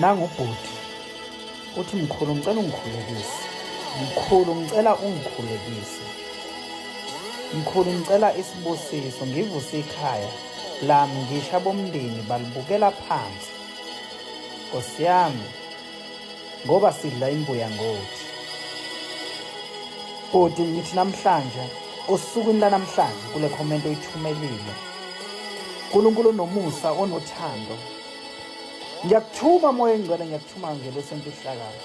Nangu ubhuti uthi mkhulu ngicela ungikhulekise. Mkhulu ngicela ungikhulekise. Mkhulu ngicela isibusiso ngivuse ikhaya lami ngisho abomndeni balibukela phansi. Nkosi yami ngoba sidla imbuya ngothi. Bhuti ngithi namhlanje osukwini lanamhlanje kule comment oyithumelile. uNkulunkulu onomusa onothando Ngiyakuthuma moya engcwele ngiyakuthuma ngelosi emfihlakalo.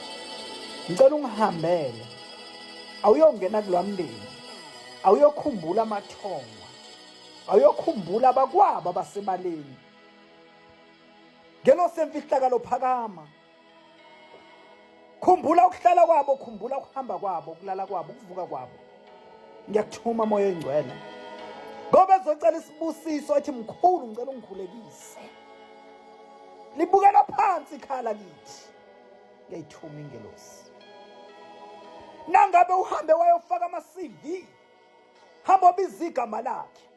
Ngicela ungihambele. Awuyongena kulowa mndeni. Awuyokhumbula amathongo. Awuyokhumbula abakwabo abasebaleni. Ngelosi emfihlakalo phakama. Khumbula ukuhlala kwabo, khumbula ukuhamba kwabo, ukulala kwabo, ukuvuka kwabo. Ngiyakuthuma moya engcwele. Ngoba ezocela isibusiso ethi mkhulu ngicela ungikhulekise. Libukela phansi ikhala kithi. Ngiyayithuma ingelosi. Nangabe uhambe wayofaka ama-CV, hamba obiza igama lakhe.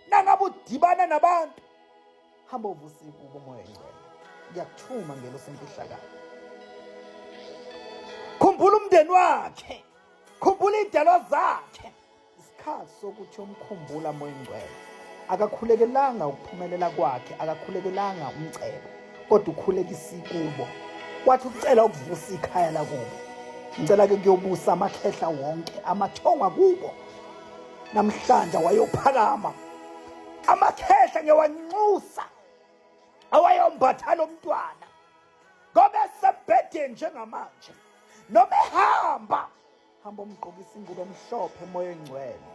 Nangabe udibana nabantu, hamba uvusa ikubo moya engcwele ngiyakuthuma ngelosi emfihlakalo khumbula umndeni wakhe khumbula iy'dalwa zakhe isikhathi sokuthi umkhumbula moya engcwele akakhulekelanga ukuphumelela kwakhe akakhulekelanga umcebo kodwa ukhulekisa ikubo wathi ucela ukuvusa ikhaya lakubo ngicela ke kuyobusa amakhehla wonke amathonga kubo namhlanje wayophakama amakhehla ngiyawanxusa awayombatha lo mntwana ngoba esembhedeni njengamanje noma ehamba hamba umgqokisa ingubo emhlophe emoya engcwele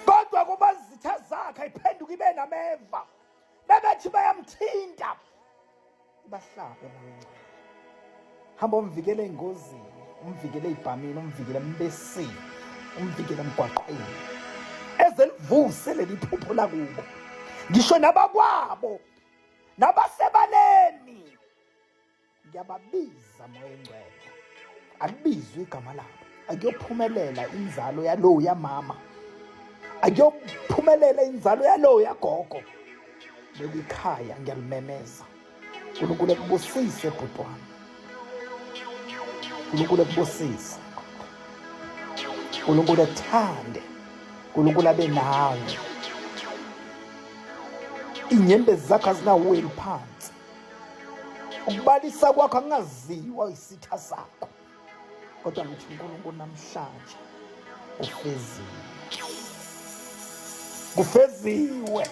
kodwa kuba izitha zakhe ayiphenduka ibe nameva bebethi bayamthinta bahlabe moya ongcwele hamba umvikele engozini umvikele ey'bhamini umvikele embesini umvikele emgwaqweni eze livuse leli phupho lakubo ngisho nabakwabo nabasebaleni ngiyababiza moya engcwele alibizwe igama labo akuyophumelela inzalo yalowo yamama akuyophumelela inzalo yalowo yagogo leli khaya ngiyalimemeza uNkulunkulu ekubusise bhuti wami uNkulunkulu ekubusise uNkulunkulu ekuthande uNkulunkulu abe nawe inyembezi zakho azingaweli phansi ukubalisa kwakho akungaziwa isitha sakho kodwa ngithi uNkulunkulu namhlanje ufeziwe kufeziwe.